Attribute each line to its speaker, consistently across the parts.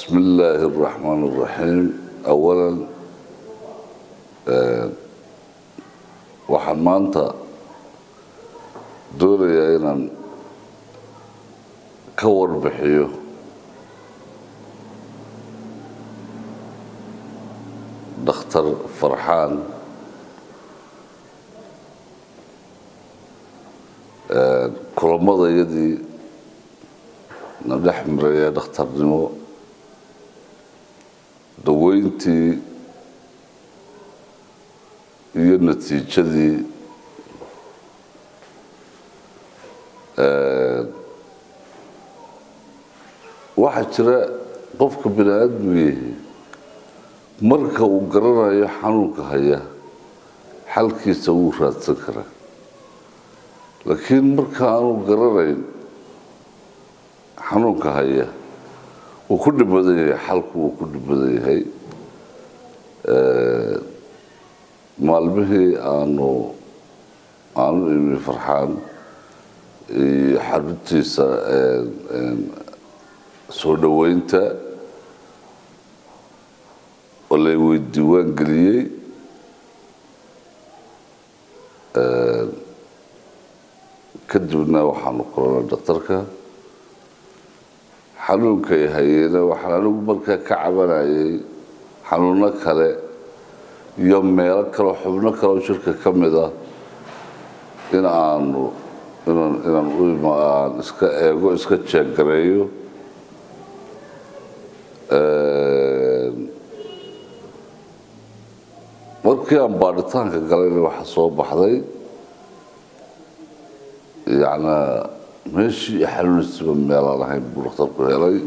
Speaker 1: Bismi illaahi araxmaan araxiim. Awalan, waxaan maanta doonayaa inaan ka warbixiyo dhakhtar Farxaan, kulamadayadii na dhex maraya dhakhtarnimo, daweyntii iyo natiijadii. Waxaa jira qofka bini aadmigiihi marka uu garanayo xanuunka haya, xalkiisa wuu raadsan karaa, laakiin marka aanu garanayn xanuunka haya, wuu ku dhib badan yahay xalku, wuu ku dhib badan yahay. Maalmihii aanu imi Farxaan iyo xaruntiisa soo dhoweynta oo lay diiwaan geliyey, kadibna waxaanu kulanay dhakhtarka. Xanuunkay hayeena waxaan anigu markaa ka cabanayay xanuuno kale iyo meelo kaleo, xubno kale oo jirka ka mid ah, in aanu inaan u aan iska eego, iska jeeggareeyo. Markii aan baadhitaanka galayna, waxaa soo baxday yacnaa meeshii xanuunisiba meelaan ahayn buu dhakhtarku helay.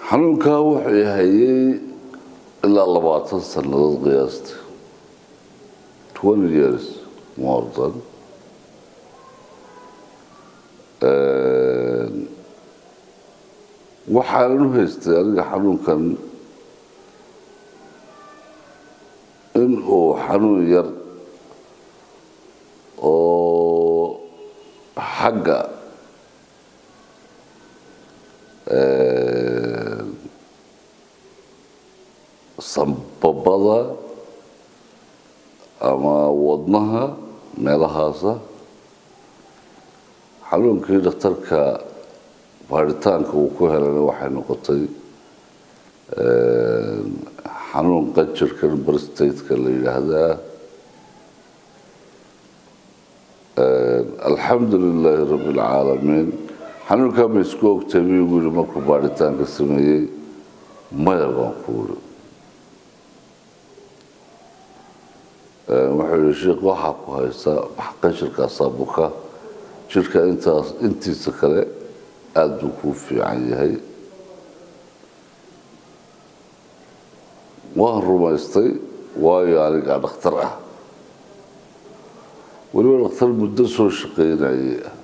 Speaker 1: Xanuunkaa wuxuu hayay ilaa 20 sannadood, qiyaasta 20 years more than. Waxaanan u haystay aniga xanuunkan in uu xanuun yar oo xagga sambabada ama wadnaha meelahaasa. Xanuunkii dhakhtarka baaritaanka uu ku helayna waxay noqotay xanuun qanjirkan prostate-ka la yidhaahdaa. Alxamdu lilaahi rabbi alcaalamiin. Xanuunkaa ma isku ogtay, buu igu yidhi markuu baaritaanka sameeyey. Maya, baan ku uri. Wuxuu yihi, sheekh, waxaa ku haysa qanjirkaasaa buka, jirka intaas intiisa kale aada buu kuu fiican yahay. Waan rumaystay, waayo anigaa dhakhtar ah, weliba dhakhtar muddo soo shaqeynayay ah.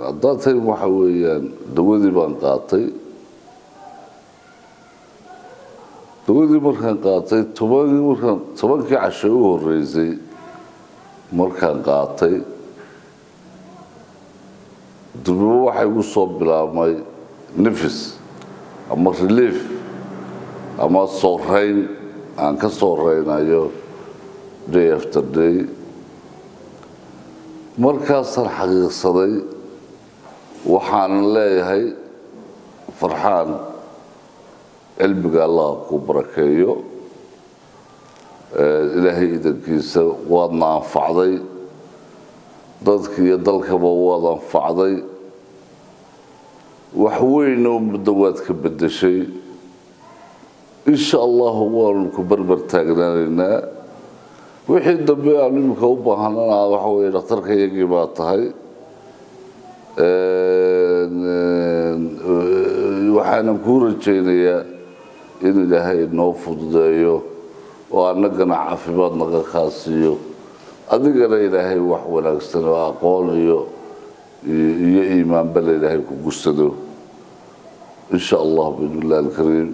Speaker 1: Haddaan tayn waxa weeyaan, dawadii baan qaatay. Dawadii markaan qaatay, toban markaan 10-kii casho u horreysay markaan qaatay, durba waxay igu soo bilaabmay nefis ama relief ama soo rayn aan ka soo raynayo day after day. Markaasaan xaqiiqsaday. Waxaanan leeyahay, Farxaan, cilmiga Allah ku barakeeyo, Ilaahay idankiisa waadna anfacday, dadka iyo dalkaba waad anfacday, wax weynna muddo waad ka beddeshay. Insha Allahu waanu ku barbar taagnaanaynaa. Wixii dambe aan iminka u baahanana waxa weeye dhakhtarka iyagii baa tahay. Waxaanan kuu rajaynayaa in Ilaahay inoo fududeeyo oo annagana caafimaad naga kaasiiyo, adigana Ilaahay wax wanaagsan oo aqoon iyo iimaanba la Ilaahay ku gursado, insha Allah, biidni illahi alkariim.